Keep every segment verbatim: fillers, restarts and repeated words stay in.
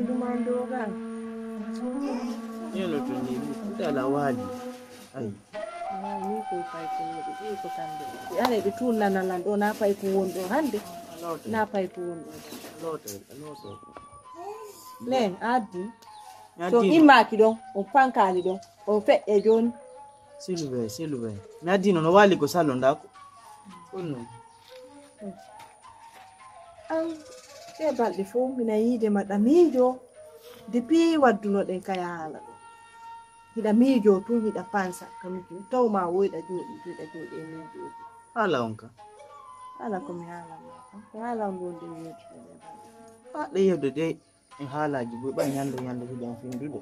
Ɗuman dogan. Yelo to ni, ɗala wali. Ay. Ni ko pay ko ni, ɗi ko tambe. Yare ɓe tun nana lan ɗo, na pay ko won ɗo hande. Lote. Na pay ko won ɗo. Lote, lote. Len, addi. So Addi. Immaki ɗon, on fankali ɗon, on feƴƴe joni. Silve, Silve. Mi addi no, no wali ko salon da ko. Ko non. An, ɗe balɗe fof, mina yiide ma ɗa miijo. Depuis waddunoɗen kaya haala ɗo. Hiɗa miijo tun, hiɗa pansa. Kam tun, taw ma woyɗa jooɗi, hiɗa jooɗi e miijooji. Haala on ka? Haala ko mi haala ma. Ko haala on ɗon de yewtude ɗe balɗe. Ah, ɗe yewde de. E haalaaji buy ɓay ñande ñande hiɗen findude.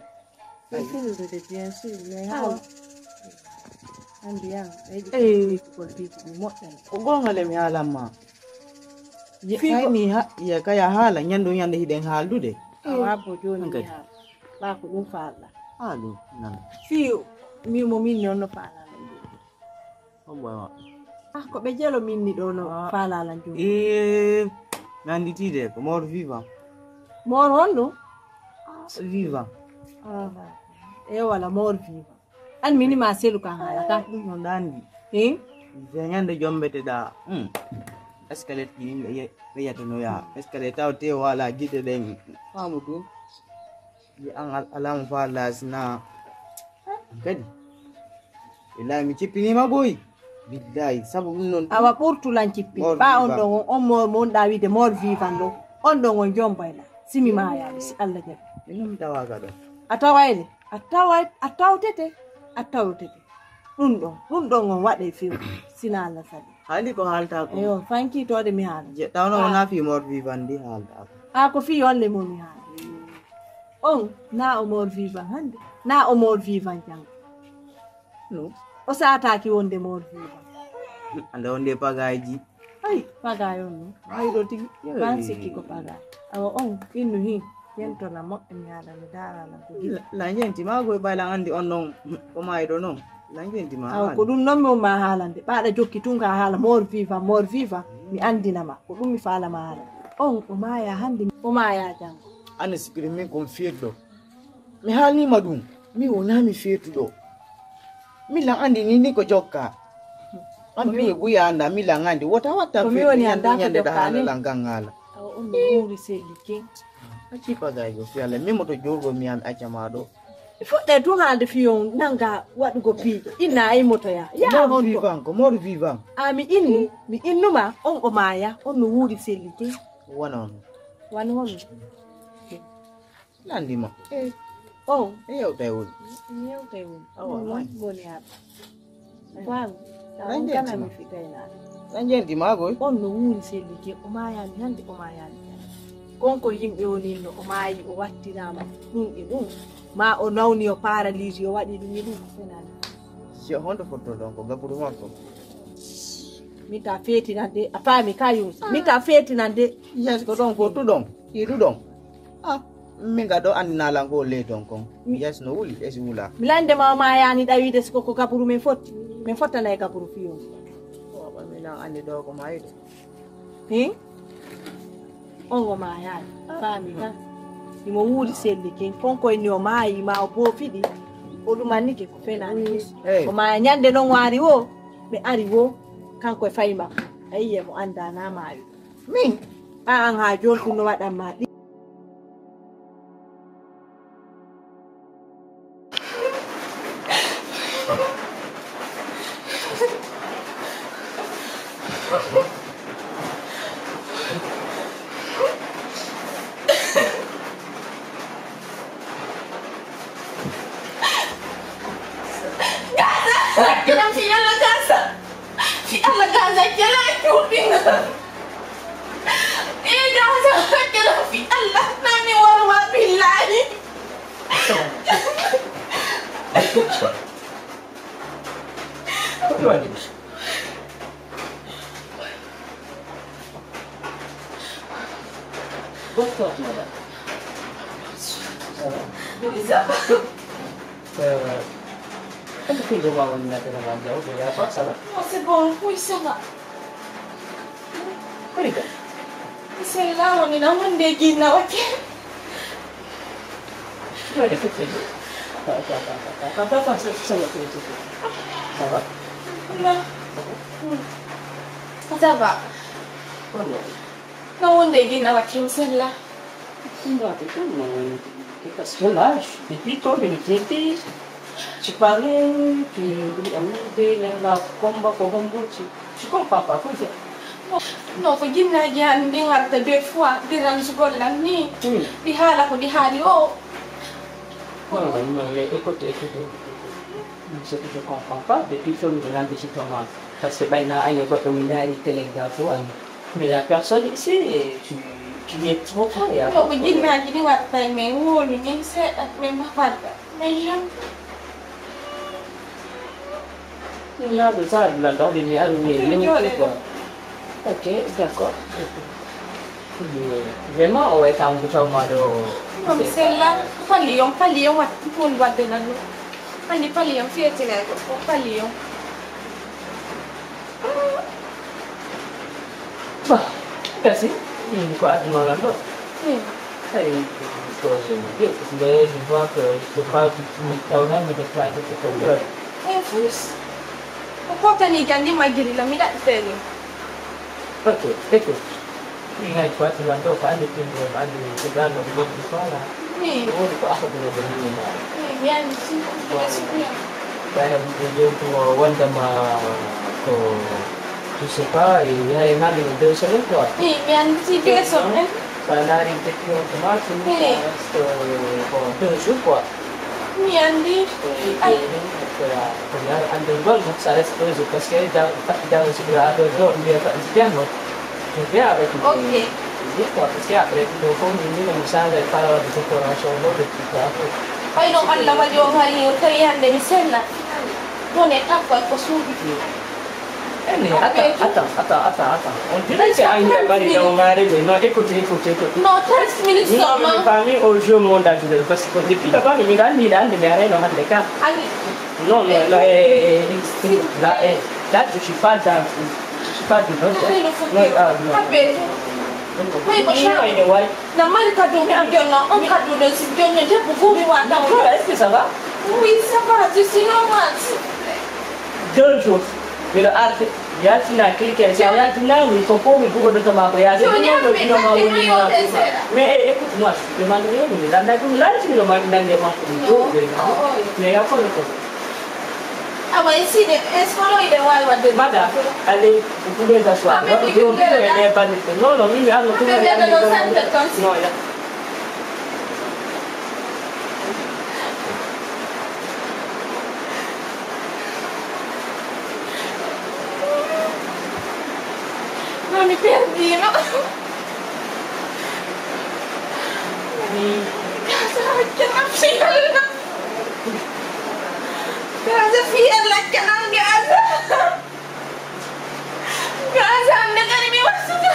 Ɓe findude, bien sûr, mais haala. Andi an, a yiɗi Eh. Politique ɗi moƴƴa. Ko goonga le mi haalan ma. Ye Fii ko kay mi ha-, ye kay a haala, ñande ñande hiɗen haaldude. Awa, bo jooni mi haala. Ɓa ko ɗum faalɗa. Haa ɗum, nan. Fii mi mo min ne on no faalaa. Hombo e maɓɓe? Ah, ko ɓe jelo minni ɗo no Ah. Faalala jum. Eh, mi annditi de, ko mort vivant. Mort honno? Vivant. Ah, e wala mort vivant. An mini ma selu kan haala ka. Ah, ɗum no ɗa anndi. Eh? Ɓe ñande jombete ɗa. Hmm. Escalate ki yimɓe ye-, ɓe yiyata no yaha. Escalate taw te wala gite ɗen. Faamu ɗum. Yi an al-, alamu fa lasna. Kadi. Billahi, mi cippinima boy. Billahi, sabu ɗum noon. Awa ɓurtu lan cippi. Mort Ɓa on vivant. Ɗon on, on mort mo on ɗa wiide mort vivant ɗo. On ɗon on jombayla. Si mi maayaali, si Allah jaɓi. Min mi tawaka ɗo. A tawayde. A tawa-, a tawtete. A tawtete. Ɗum ɗon. Ɗum ɗon on waɗe few. Sina Allah sabi. Haali ko haalta ko. Eyo, fanki toode mi haala. Je, tawno Ah. Wona fi mort vivant ndi haalta ko. Ah, ko fi yolle mo mi haala. On, na o mort vivant hannde. Na o mort vivant janngo. No. O saataaki wonde mort vivant. Anda wonde pagaaji. Ay, pagaay on no. Ay, ɗo tigi. Ban sikki ko pagaay. Awa on, innu hin. Yentona moƴƴo mi haala mi daarana ko gila. La, la ñenti ma goy ɓay lan anndi on noon. Ko maayɗo noon. La ñenti ma Awa, haala. Ko ɗum noon mi on ma haalande. Ɓaɗa jokki tun ka haala mort vivant, mort vivant. Mi anndina ma. Ko ɗum mi faala ma haala. On, o maaya hannde, o maaya janngo. An sikiri min kon firɗo. Mi haalnima ɗum. Mi wona mi firtuɗo. Mi lan anndi ni, ni ko jokka. An Ko mi mi buya annda, mi lan anndi. Wota watta Ko mi firtu woni ñande, annda ko ñande da jokka haala ni. Lan kan haala. Awa on no wuuri selli kin. Acci pagay go fi Allah. Min mo to jurgo mi an acca ma ɗo. Foɗɗe tun haalde fiyon nanga waɗugo piiji. Inna ay motoya. Ya Mort on to. Vivant, ko mort vivant. A mi inni, mi innuma, on o maaya, on no wuuri selli kin. Wano on. Wano on. Nandi ma. Eh. On. E yewtay woni. E yewtay woni. Awa, Ɗum man. Woni, woni haɓa. Fam. Tan on kana jenti mi ma. Fitay na. Tan jenti ma goy. On no wuuri selli ke, o maayani hannde, o maayani hannde. Kon ko yimɓe woni no, o maayi, o wattirama ɗum e ɗum. Ma o nawni, o paralysé, o waɗi ɗum e ɗum, ko fenani. Si honto fotto ɗon ko gaburu makko? Min ta feetinan de, a faami ka Yunus. Min ta feetinan de. Yes, ko ɗon ko tuɗon, iɗuɗon. Ah, min ga ɗo anndinalan ko ley ton kon. Mi Yes, no wuli, esi wula. Mi lande ma o maayani ɗawide siko ko gaburu min fotti. Min fottana e gaburu fiyo. O, ba min an anndi ɗo ko maayde. Hin? On o maayaani. Faami ka. Imo wuuri selli kin. Kon ko inni o maayi ma o boofiɗi. O ɗumannike ko fenani. Hey. O maaya ñande non waari wo. Ɓe ari wo. Kanko e fayi makko. A yiye mo annda na maayo. Min? A an haa jooni ɗum no waɗan ma ɗi. Gaasa! Hakkilan fi Yalla gaasa! Fi Allah gaasa kela cuuɗinga. E gaasa hakkilan fi Allah nami warwa billahi. Bonsoir, madame. Ça va? Oui, ça va. Euh, est-ce que je vois un appel avant Diao, je vais voir, ça va? Non, c'est bon, oui, ça va. Kodi ka? C'est là, on est dans mon déguine, là, ok? Ouais, effectivement. Attends, attends, attends, attends, attends, ça, ça va, ça va, ça va. Ça va. Ça va. Non, on est bien, on va, Kim, celle-là. Kimba, putain, mais t'es pas sur l'âge. Depuis toi, mais t'es petit. Tu parlais, tu, tu, la combat, combat, tu, tu comprends pas, quoi. Non, ko jinnaaji an ɗi ngarta deux fois, ɗi ransugol lan ni. Hmm. Ɗi haala ko ɗi haali o. Non, non, non, mais écoute, écoute, écoute, écoute. Ce que je comprends pas, depuis que nous avons dit comment, parce que maintenant, il y a beaucoup de télé, mais la personne ici, et tu, tu es trop fort, il y a... Ko ko jinnaaji ɗi watta e men, woni min seeɗa, min mbaɗa. Mais je... Non, mais ça, là, dans les meilleurs, mais... Jooɗe quoi. Ok, d'accord. Vraiment, o wayata on ko tawma ɗo. Ɗum sella, pali on, pali on, wat-, ɗum waɗde nan ɗum. Anndi pali on, fiyetine ko, ko pali on. Bah, merci. Min ko aduna lan ɗo. Hmm. Ay, ko, mais je vois que c'est pas du tout, taw nan mi ko fayde ko ko. Eh, fus. Ko kotani jandi majjiri la mi daɗi teni. Ok, ok. Min hay ko aduna lan ɗo, ko anndi tun ɗo, anndi ko dan ɗo, ko faala. Hmm. Ko woni ko affaire de ni. Hmm, mi anndi si, ko sukuna. Ɓayde ɗum ɗo jewtugo wondema ko, je sais pas, yahay nande no deux semaines quoi. Mi, mi anndi si deux semaines. Sa laari depuis on commence, ça reste, euh, bon, deux jours quoi. Mi anndi. Ay. Ko yaar anndal ngol, ça reste deux jours, parce que dans, dans le sud, à deux jours, on vient pas, c'est bien, non. Je viens avec lui. Ok. Oui, quoi, parce qu'après, il faut que nous, nous change par la décoration, l'autre, et cetera. Ɓay ɗon Allah waɗi on hari, o tawi hannde mi senna. Ɗon e takko e ko suuɗi. Eh, mais attends, attends, attends, attends, attends. On dirait que Aïda Bari dans Maré, mais non, écoute, écoute, écoute. Non, trente minutes seulement. Nous, on n'est pas mis au jeu, mon ami, parce que depuis là-bas, mais il a dit, il a dit, mais arrête, non, hannde ka. Allez. Non, non, non, eh, eh, eh, là, eh, là, je suis pas dans, je suis pas de l'autre. Non, ah, non. Abbé. Oui, mon cher. Non, il est, ouais. Na mari kaddu mi am jonna, on kaddu ɗon si jonna debbo gumi wa ɗon. Voilà, est-ce que ça va? Oui, ça va, je suis normal, s'il vous plaît. Deux jours, miɗo arde, yaltina cliquer, si a yaltinaami, ko fof mi bugodoto ma ko yaasi. Yo, ɗum ɗo, ɗum ɗo ma woni mi yaltina. Mais, eh, écoute-moi, je te demande rien, mi landa ɗum, lanti miɗo ma, nande ma ko ɗum ɗo, mais ya kono ko. Awa, e sine, e solo ide wawi wadde. Madame, allez, vous pouvez vous asseoir. Ah, mais vous pouvez les balles. Non, non, mi, mi, ah, non, tout le monde. Non, ya. Ma mi perdino. Casa, che non si... Casa, fii Alla, kanam Casa. Casa, hannde kadi mi wasitu.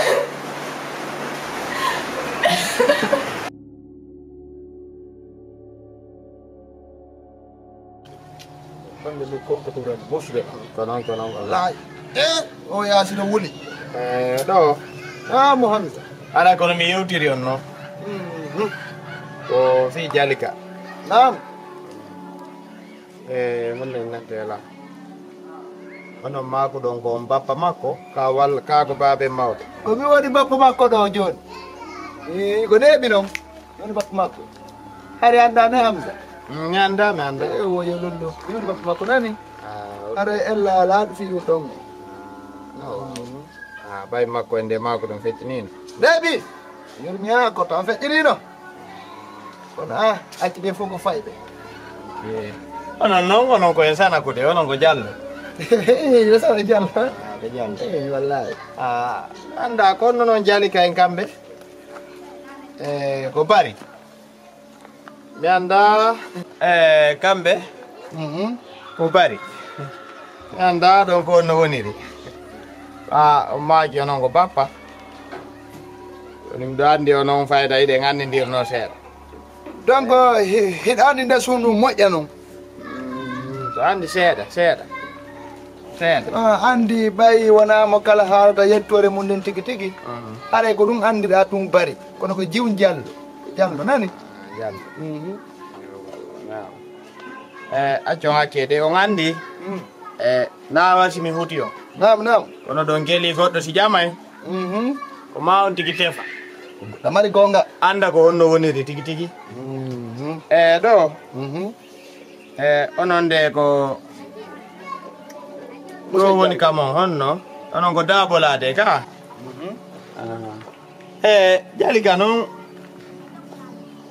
Hannde mi korko to rem, mosude. Ko noon, ko noon, wallaay. Laay. Eh, o yaasi no wuli. Eh, ɗo. Ah, mo Hamza. Ala kono mi yewtiri on noon. Mhm. Ko fii Jalika. Naam. E mun en nante la. Onon maako ɗon ko on bappa makko, ka walla ka ko baaben mawɗo? Ko mi woni bappa makko ɗo jooni. E, ko neeɓi noon. Woni bappa makko. Hari anndaa ne Hamza? Mm, mi anndaa, mi anndaa. E, wo yo lollo. Mi woni bappa makko nani? Ah, o- Haray ella laaɗo fii ɗum ɗon. Ah, ɓay makko en nde maako ɗum fecciniino. Neeɓi! Yurmi haa ko tan feƴƴiniino. Kono, ah, acci ɓe fof ko fayɓe. Eh, onon noon, onon ko en sanakude, onon ko Jallo. Yo sana Jallo. Ah, ko Jallo. Eh, wallahi. Ah, annda, kono noon Jalika en kamɓe. Eh, ko Bari. Mi annda, eh, kamɓe. Mhm. Ko Bari. Mi annda ɗon ko no woniri. Ah, o maaki onon ko bappa. Woni miɗo anndi onon fayda hiɗen anndindirno seeɗa. Donc, hi-, hiɗa anndi nde suudu moƴƴa noon? Mm, so anndi seeɗa, seeɗa. Seeɗa. Ah, anndi ɓay wonaa mo kala haalata yettoore mum nden tigi tigi. Mhm. Haray ko ɗum anndiraa ɗum Bari. Kono ko jiwun Jallo. Jallo nani? Ah, Jallo. Mhm. E accon hakkede on anndi. E na wasi mi huti on. Naam, naam. Kono ɗon geli goɗɗo si ƴamay. Mhm. Ko ma on tigi tefa. Tamari gonga. Annda ko honno woniri tigi tigi. Mhm. E ɗo. Mhm. E onon de ko ɗo woni kam on honno? Onon ko daabolaade ka. Mhm. Ah. E jali ka non.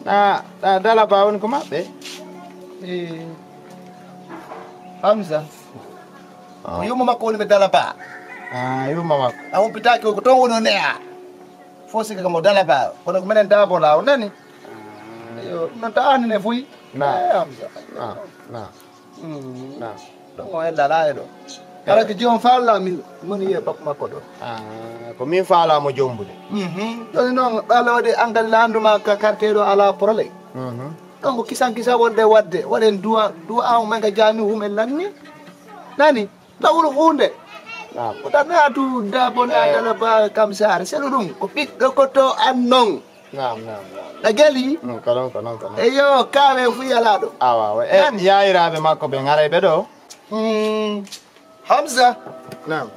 Na na dalaba woni ko maɓɓe. Eh. Hamza. Ah. Ko yumma makko woni ɓe dalaba. Ah, yumma makko. A humpitaaki ko ton woni o neya. Fo sika kamo dalaba. Kono ko menen dabola o nani. Yo non ta anine fuy. Na. Eh, Hamza. Na. Na. Mm. Na. Ɗon o ella laaye ɗo. Kala ko jom falla min moni ye bak makko ɗo. Ah, ko min fala mo jombude. Mhm. Ɗoni noon ɓalawde angal landuma ka quartier ɗo ala problème. Mhm. Ɗon ko kisan kisa wonde wadde waɗen duwa duwa on manga jami humen lanni. Nani? Lawol huunde. Naam. Ko ɗanaa du dabo na dala ba kam saare selu ɗum ko ɓiɗɗo ko to an noon. Naam, naam, naam. Na geli? Mm, ko noon, ko noon, ko noon. Eyo, kaawe fu yalaaɗo. Awa, awa. E yaayiraaɓe makko ɓe ŋaray ɓe ɗo. Mm, Hamza. Naam.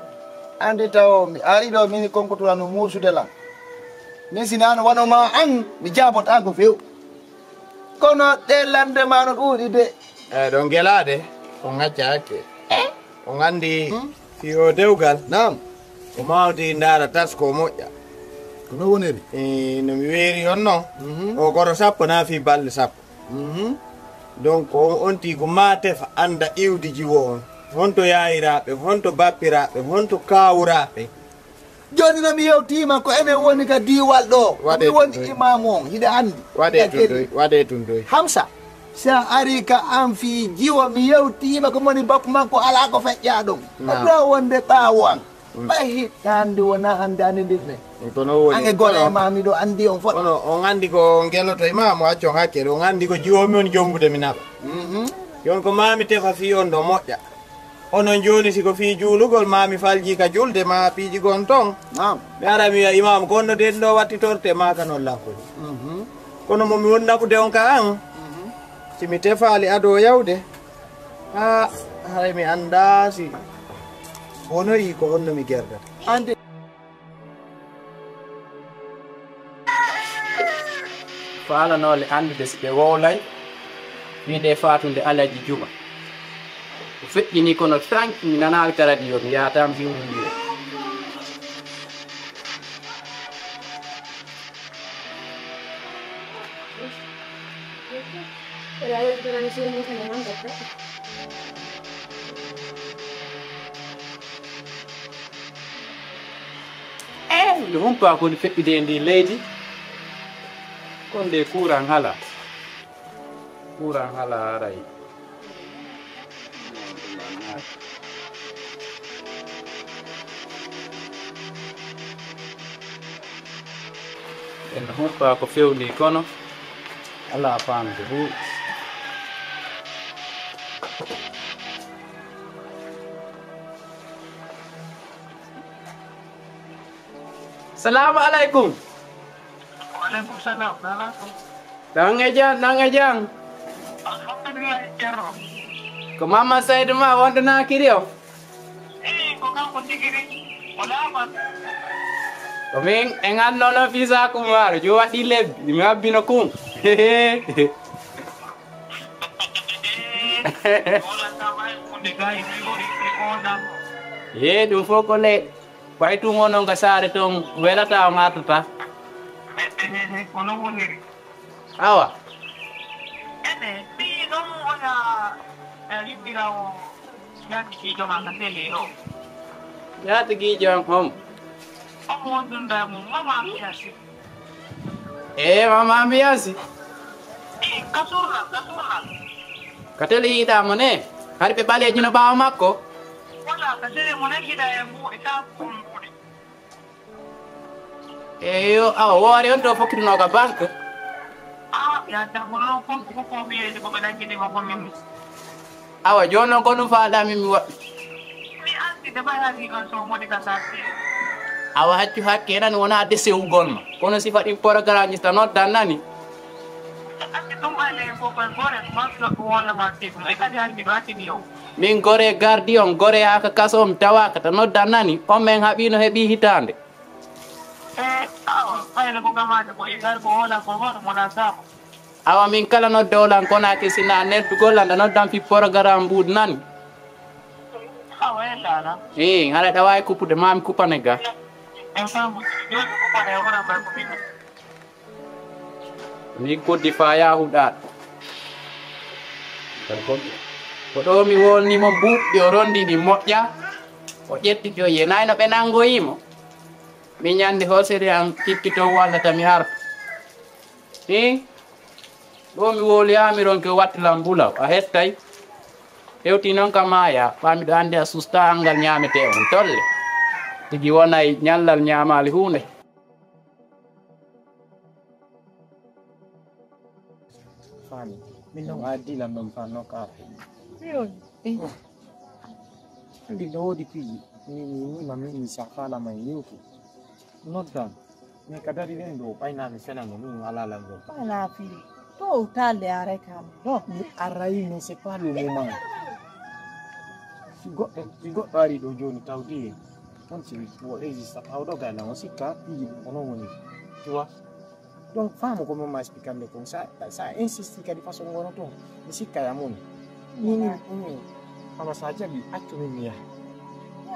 Anndi taw mi ari ɗo mini konko tura no muusude lan. Min si nano wano ma an mi jaabotaako few. Kono ɗe lande ma no ɗuuɗi de. Eyi ɗon gelaaɗe on ŋacca hakke. On anndi fii oo dewgal. Naam. Ko mawdi ndaara tas ko moƴƴa. Ko no woniri? E no mi weeri on noon. Mhm. O goto sappo naa fii balɗe sappo. Mhm. Donc on onti ko maa tefa annda iwdi jiwo on. Honto yaayiraaɓe, honto bappiraaɓe, honto kaawuraaɓe. Jooni no mi yewtiima ko enen woni ka diiwal ɗo. Ko mi woni imaamu on, hiɗa anndi. Waɗee tun doy, waɗee tun doy. Hamsa, si a arii ka an fii jiwo, mi yewtiima ko moni bappu makko alaa ko feƴƴaa ɗum. Ko ɗo wonde ɓaawo an. Ɓay hiɗa anndi wonaa hannde anndi ndirne. Kono woni. An e gole ma miɗo anndi on fof. Kono on anndi ko ngeloto imaamu accon hakkere, on anndi ko jiwo mi on jombude mi naɓa. Mhm. Yon ko maa mi tefa fii on ɗo moƴƴa. Onon jooni si ko fii juulugol maa mi faljii ka julde maa piiji gon ton. Naam. Mi ara mi wi'a imaamu ko honno den ɗo wattitorte maa ka non lakkol. Mhm. Kono mo mi woni naɓude on ka an. Mhm. Si mi tefaali adoo yawde. Haa haray mi anndaa si wonoyi ko honno mi gerdata. Ande. Faalanoole anndude si ɓe wowlay, wiide faatunde Alaji Juma. Ko feƴƴini kono tan mi nanaali ka radio, mi yaata mi hiwrundi. Eh, mi humpaa ko woni feƴƴude e ndi leydi. Ko nde kuuran hala. Kuuran hala aray. En humpaa ko fewni kono alaa faamde huuɗi. Salaamu aleykum. Waaleykum salam. Nana ko? Ɗon e jam, ɗon e jam. Alhamdulillah, Ceerno. Ko Mamman Saydu ma wonɗo Naakiri o? Eyi, ko kanko tigi ri. O laaɓan. Ko min en annoo noon fii saaku maaro, jooni waɗɗii lebbi, mi wabbino kun. Ee, ɗum fof ko ley. Ɓay tun wonoo ka saare ton welataa on artataa. Ko non woniri. Awa. Ene, ɓii ɗon oya, eh, yiɗɗira o. Yaati gijo ma ka tele o. Yaati gijo am hom. Omo wondunda mo mama mi yasi. Ee, mama mi yasi. Ee, ka surna, ka surna. Ka tele yiɗaa mo ne? Hari ɓe ɓaleeji no ɓaawo makko? Wala, ka tele mo ne giɗa e mbuuɗi, ka kumbuɗi. Eyo, awa, woore on to fokkitunoo ka banque? Awa, ya tagono kon ko ko mi yele ko ɓe ɗaccini ko ko min. Awa, jooni noon ko ɗum faalɗaa min mi waɗ. Mi anndi de ɓay hari on to moni ka satti. Awa, haccu hakke nani wonaa desewugol ma. Kono sifa ɗin programme ji tan noddan nani. Anndi ɗum ɓay le Ko koye gore, ma ɗum walla ma sibu. E kadi hannde mi wattini o. Min gore gardi on, gore haa ka kaso, mi tawaaka, ta nodda nani, on men haɓiino heɓi hitaande. E, awa, hayla ko gamaade ko e gargo wala ko hono mo na saama. Awa min kala nodde olan kona ke sina neldugol anda noddan fi programme buud nani. Awa e lala. Eh, hara da wawi kupude ma mi kupane ga. En famu. Yo ko kupane wala ba ko. Mi koddi fa yahuɗa. Ko ɗo mi wolni mo buuɗɗi o rondini moƴƴa. O ƴetti joyi e nayi no ɓe nangoyi mo. Mi ñande hosere an kikkito wallata mi harta. Hi? Ɗo mi wowloyami ronke wattilan bulaw a hettay. Hewti noon ka maaya ɓa miɗo anndi a susta anngal ñaamete on tolle. Tigi wonay ñallal ñaamaali huunde. Faami. Min ɗon a dilan ɗon fa nokka. Anndi no woodi piiji. Mi mi nima min mi safala man yewtu. Noddan. Min ka dari ɗen ɗo ɓayna mi fenano min ala lanngol. Ala fili. To o talle aray kam ɗo. Mi aray mais c'est pas le moment. Si goɗɗo si goɗɗo ari ɗo jooni tawdi en on si o exista tawɗo gaylan o sikka piiji ɗum onon woni tu vois. Donc faamu ko min ma expliquande kon sa sa insisti kadi façon ngono toon mi sikka ya moni. Mini mini ama sa jaɓi accu min mi yaha.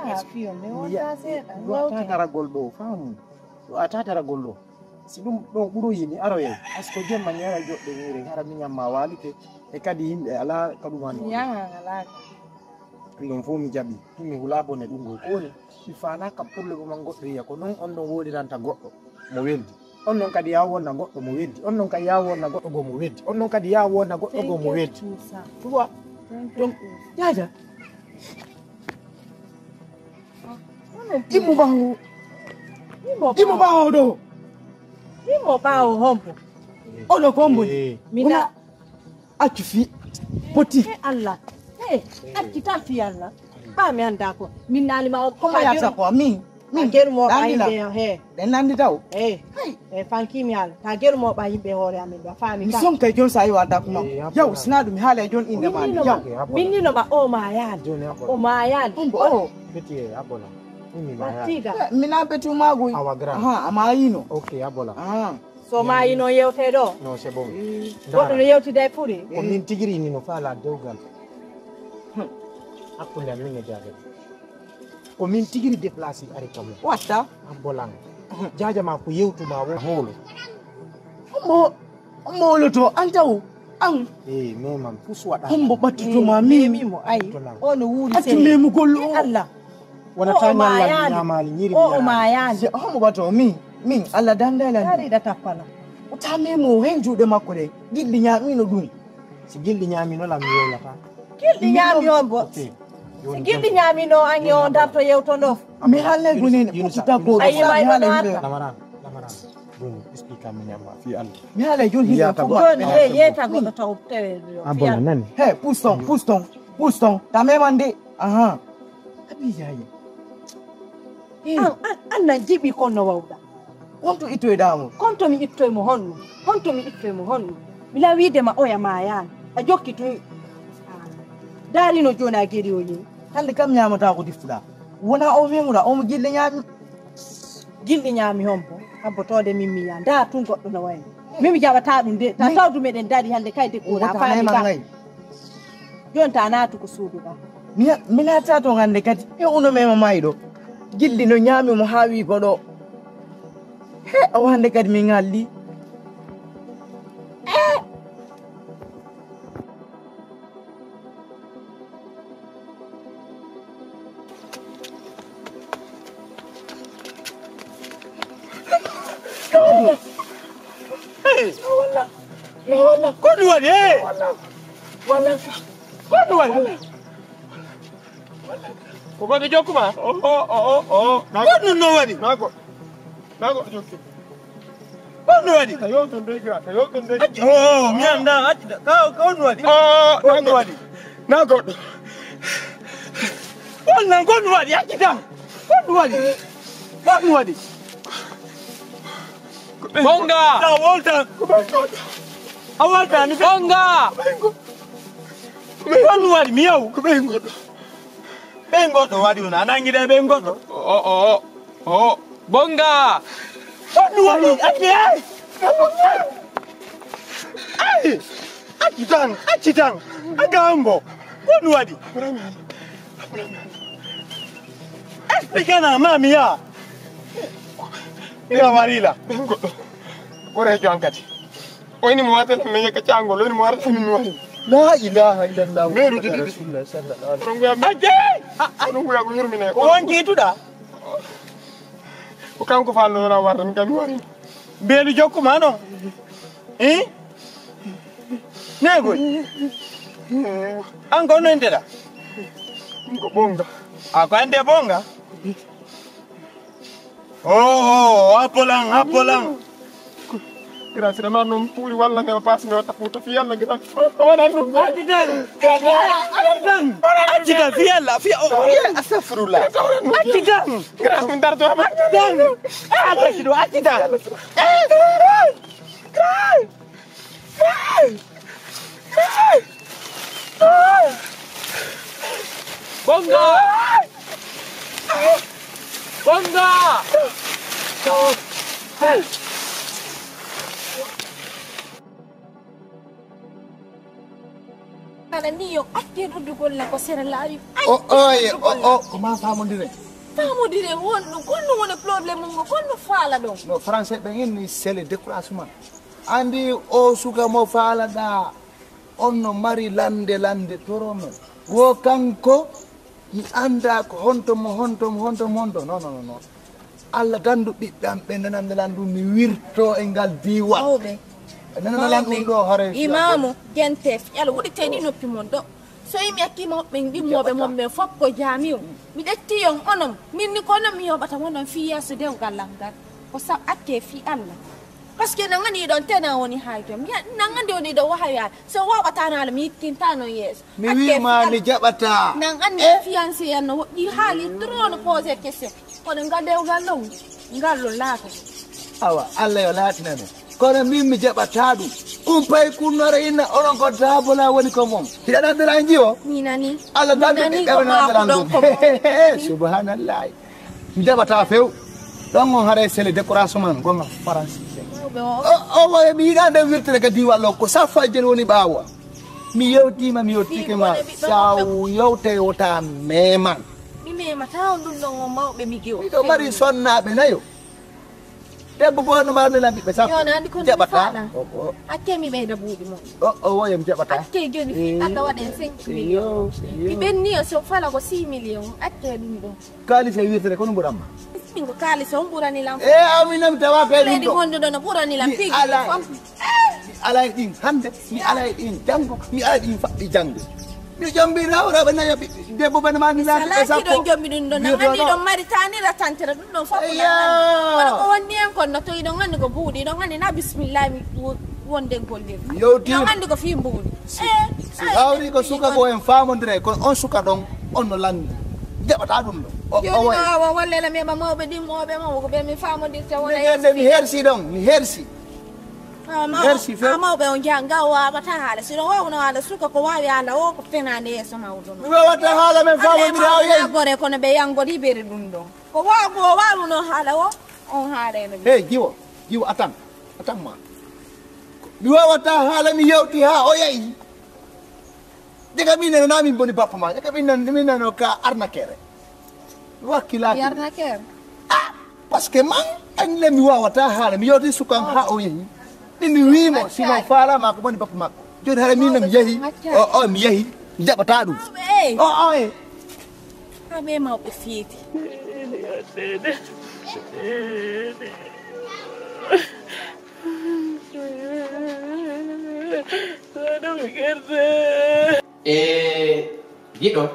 Yaa fiyo mi wonta seeɗa. Wata daragol ɗo faamu. Ɗo a tataragol ɗo si ɗum ɗo ɓuroyi mi aroyay. Par ce que jemma ñara joɗɗe ñiire hara miñam ma walike. E kadi yimɓe ala ka ɗum an yaha alaka. Ɗum ɗon fof mi jaɓi. Mi hula bone ɗum ɗo koni. Mi fanaka problème man goɗɗo yiya ko noon on ɗon woɗiranta goɗɗo mo weldi. On ɗon kadi ya wonna goɗɗo mo weldi on ɗon kadi ya wonna goɗɗo goo mo weldi on ɗon kadi ya wonna goɗɗo goo mo weldi. Tu vois? Donc jaja. Immo ɓaawo. Immo ɓaawo ɗo. Immo ɓaawo hombo. Oɗo ko hombo ni? Mina accu fi poti. E allah. E acci tan fi allah. Ɓa mi annda ko min nalima o ko yata ko min. Min geru mo ɓa yimɓe he. Ɓe nandi taw. E e fankimi allah ta geru mo ɓa yimɓe hoore amin ɗo faami mi sonka e joni sa iwa dakuma. Yaw sina ɗum mi haala e joni inde ma yaw. Min nino ma o ma yaali. O ma yaali. Hombo o. Beti e abola. Min ma yaali. Mina beti magu. Awa grand. Aha ama yino. Ok abola. Aha. So ma yino yewte ɗo. Non c'est bon. Goɗɗo no yewtida e furi. Ko min tigiri ni no faala dewgal. Hakkunde am min e jagal. Ko min tigiri déplacé ari kam. Watta. Abolan. Jaja ma ko yewtuma wo holo. Mo mo loto antaw. An. Eh memam pus waɗa. Hombo ɓattutoma min. Mimo ay. Ono wuuri. Accu memugol o. Allah. Wona ta ñallal ñamali ñiri. O o mayani. Hombo ɓato min min Allah dandaylan. Ari da tappana. O ta memo hen juuɗe makko de. Gilli ñamino ɗum. Si gilɗi ñaami noon, a mi wowlata. Gilɗi ñaami on bo. Si gilɗi ñaami noon, an yo darto yewto ɗo. Mi haalnay goni en ɓoccita goɗo. A yima e ɗo arta. Lamaran, lamaran. Ɗum explique am ñamma fi Allah. Mi haalay joni himɓe fof. Joni ye yeta goɗɗo taw tewe. Abona nani. He puston puston puston tamemande. Aha. Abi yayi. An an an nan jiɓi kon no wawɗa. Honto ittoyɗaa mo? Honto mi ittoy mo honno? Honto mi ittoy mo honno? Mila wiide ma oya maayaani. A jokki tun. Daarino jooni a geri o yehi. Hannde kam ñaamataa ko deftuɗaa. Wonaa o memuɗaa, omo gille ñaami. Gilɗi ñaami hombo. Habbo toode min mi yaa. Ndaa tun goɗɗo no wayno. Min mi jaɓataa ɗum de. Ta tawdu meɗen dari hannde kay de kuuɗaa faami ka. Jooni ta naatu ko suudu ɗaa. Mi naata to hannde kadi e uno mema mayɗo. Gilli no ñaami mo haa wi goɗo. He o hannde kadi min halli. Ko ɗum waɗi e? Ko ɗum waɗi? Ko goɗɗo jokkuma? Ko ɗum no waɗi? Nago. Nago jokki. Ko ɗum waɗi? Ka yewton de gira, ka yewton de. Acci o mi annda acci ka ko ɗum waɗi? Ko ɗum waɗi? Na goɗɗo. Wannan ko ɗum waɗi acci tan. Ko ɗum waɗi? Ko ɗum waɗi? Bonga. Ta woltan. A wata ni. Bonga. Ko ɗum waɗi mi yaw? Ko ɓeynguɗo. Ɓeynguɗo waɗi on, a nanngi de ɓeynguɗo. O, o, o, o. Bonga. Ko ɗum waɗi? Acci, ay. Ay. Acci tan, acci tan. A gawambo. Ko ɗum waɗi? Explique na ma mi ya. Ya warila. Ɓeynguɗo. Koreejo an kadi. O ini mi warata min yekka caangol, o ini mi warata min mi wari. La ilaha illallah. Meeruuji ɗiɗi. Rasulullah sallallahu alaihi wasallam. Oɗon nguya min. Ajje! Oɗon nguya ko yurmine. Ko on jiituɗa? Ko kanko faalno noon a warata min kam mi wari. Mbeelu jokkuma no? Eh? Negoy. An ko no enteɗa? Ko ɓonga. A ko ande ɓonga? Oh, oh, appolan, appolan. Grâce dama noon puuri walla ne passe ne wata fuuta fi yalla grâce. Wala ɗum. Acci tan. Acci tan fi yalla fi o ye astagfirullah. Acci tan. Grâce min darto ma. Acci tan. Acci ɗo acci tan. Bonga! Bonga! Aɗa ni yo acce ruddugol la ko sera laawi. O oye o o ko ma famondire. Famondire won ɗum kon ɗum woni problème mum ngo kon no faala ɗon. No français ɓen en ni c'est le découragement. Andi o suka mo faalaɗa on no mari lande lande torono wo kanko mi anda ko honto mo honto mo honto mo honto non non non. Allah dandu ɓiɓɓe am ɓe nanande lan ɗum mi wirto e ngal diiwal. Mawɓe. Ɓe nanana lan ɗum ɗo hoore. Imamu gente fiƴal wuɗiteni noppi mon ɗo. So yimi acci mawɓe ɗimmoɓe mon ɓe fof ko jaami o. Mi ɗetti on onon min ni kono mi yoɓata wonon fii yeeso dewgal am ngal. Ko sab acce fii Allah. Parce que nan andi ɗon tena woni hay to mi nan andi woni ɗo wahawi ala so wawata nala mi yittinta non yeeso. Mi wima mi jaɓata. Nan andi fiancé yan no woɗɗi haali trop no posé question. Kono ngal dewgal ɗon ngal ɗon laata. Awa Allah yo laatina men. Kono min mi jaɓata ɗum. Ɗum pay kunnore inna onon ko dabola woni ko mon hiɗa ɗandira en jiwo. Mi nani. Allah dandu ɓiɓɓe ɓe nandiran ɗum. Subhanallahi. Mi jaɓata few. Ɗon on haray sele décoration man gonga français. O o mi yiɗa nde wirtere ka diwal ɗo ko saffa jel woni ɓaawo. Mi yewtima mi yettike ma saw yewte wota meman. Mi memata on ɗum ɗon on mawɓe mi gewo. Miɗo mari sonnaɓe nayo. Debbo bo no marani lan ɓiɓɓe sappo. Yo nandi kono mi jaɓata faɗa. Acce mi ɓeyda buuɗi mon. O o woye mi jaɓata. Acce joni fi aka waɗen cinq million. Mi ɓenni o so fala ko six million acce ɗum ɗon. Kaalis e wirtere kono ɓuran ma. Min ko kaalis on ɓurani lan. E amin nam tawa kay ɗum ɗo. Gonɗo ɗo no ɓurani lan tigi. Alay ɗin hannde mi alay ɗin janngo mi alay ɗin faɗɗi janngo. Mi jombi nawraɓe nayo ɓiɓɓe debbo bane ma ni laati ɓe sappo. Ɗon jombi ɗum ɗon nan anndi ɗon mari tanira tantira ɗum ɗon fof. Kono ko wonni en kon no to iɗon anndi ko buuɗi iɗon anndi na bisimillahi mi wonde gollirde. Yewti ɗon anndi ko fii mbuuɗi. Si hawri ko suka ko en faamondire kono on suka ɗon on no lanndi jaɓata ɗum ɗo. Joni o wawa wallela meɓa mawɓe ɗimmoɓe mawɓe ko ɓe mi faamodirta wona. Nde mi hersi ɗon mi hersi. Merci fe. Mawɓe on janga o wawata haala sino wawno haala suka ko wawi haala o ko fenande yeeso mawɗo. Mi wawata haala men faamondira o yehi. Gore kono ɓe yangol hibere ɗum ɗon ko waw ko wawno haala o on haala eno. Hey jiwo jiwo atan atan ma. Mi wawata haala mi yewti ha o yehi. Diga min nana min boni bappa ma diga min nana min nana ka arnakere. Wakkilaaki. Yarnakere. Ah, parce que man an le mi wawata haala mi yewti sukan ha o yehi. Min mi wimo sino faala ma ko boni bappa makko. Joni hara min nam yehi. O o mi yehi. Jaɓata ɗum. O o e. Aɓe mawɓe feeti. E giɗo.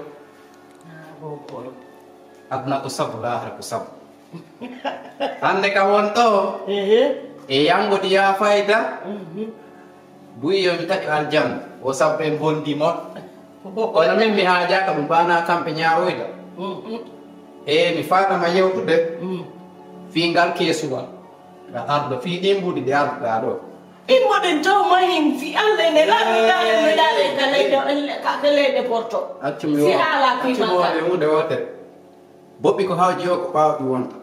Aduna ko sabu lahara ko sabu. Hande kam won ɗo. E yangodi ya fayda. Buyi yo mi taƴo aljanna o sabu en bondi mon. Kono min mi haajaka ɗum bana kamɓe ñaawoyda. E mi faɗama yewtude. Fii ngal keesuwal. Ngal ardo fii ɗin mbuɗi ɗi arduɗa ɗo. Immoɗen taw mahin fi Allah ne laaɓi ɗaɗen no ɗaɗen ka leyɗe ka ka leyɗe porto. Accu mi Si wo- haala accu mi kuima wonde ka. Hunde wootere. Boɓɓi ko hawji o ko ɓaawo ɗi wonta.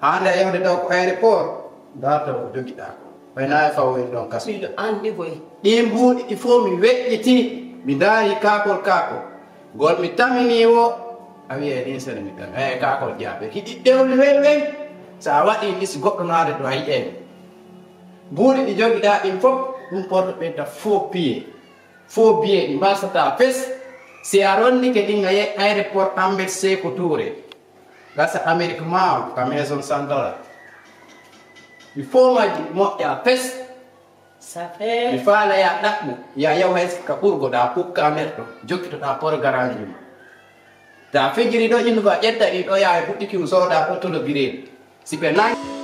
Hande a yahde taw ko aéroport, darta ko jogiɗaa ko. Ɓay nayi fawo en ɗon kaso. Miɗo anndi koy. Ɗin buuɗi ɗi fof mi weƴƴiti, mi daari kaakol kaakol. Ngol mi tamini wo, a wi'e ɗin sene mi tami. Eyi kaakol jaaɓe. Hiɗi ɗewli weñ weñ. So a waɗi ɗi si goɗɗo naade ɗo a yi'e. Buuɗi ɗi jogiɗaa ɗin fof, ɗum porto ɓeyta faux pied. Faux billet ɗi mbasataa fes. Si a ronnike ɗin a yehi aéroport Ahmed Sékou Touré. Gasa Amérique maaw ka maison centrale. Mi foomaji moƴƴa fes. Ça fait. Mi faala ya ɗaɓɓu ya yaw hay ka ɓurgo ɗa pukka nder ɗo jokkitoɗa programme ji ma. Ta fijiri ɗo innuba ƴetta ɗi ɗo yaha e fuɗɗiki mi sooda ko tolo bireedi. Si ɓe nangi.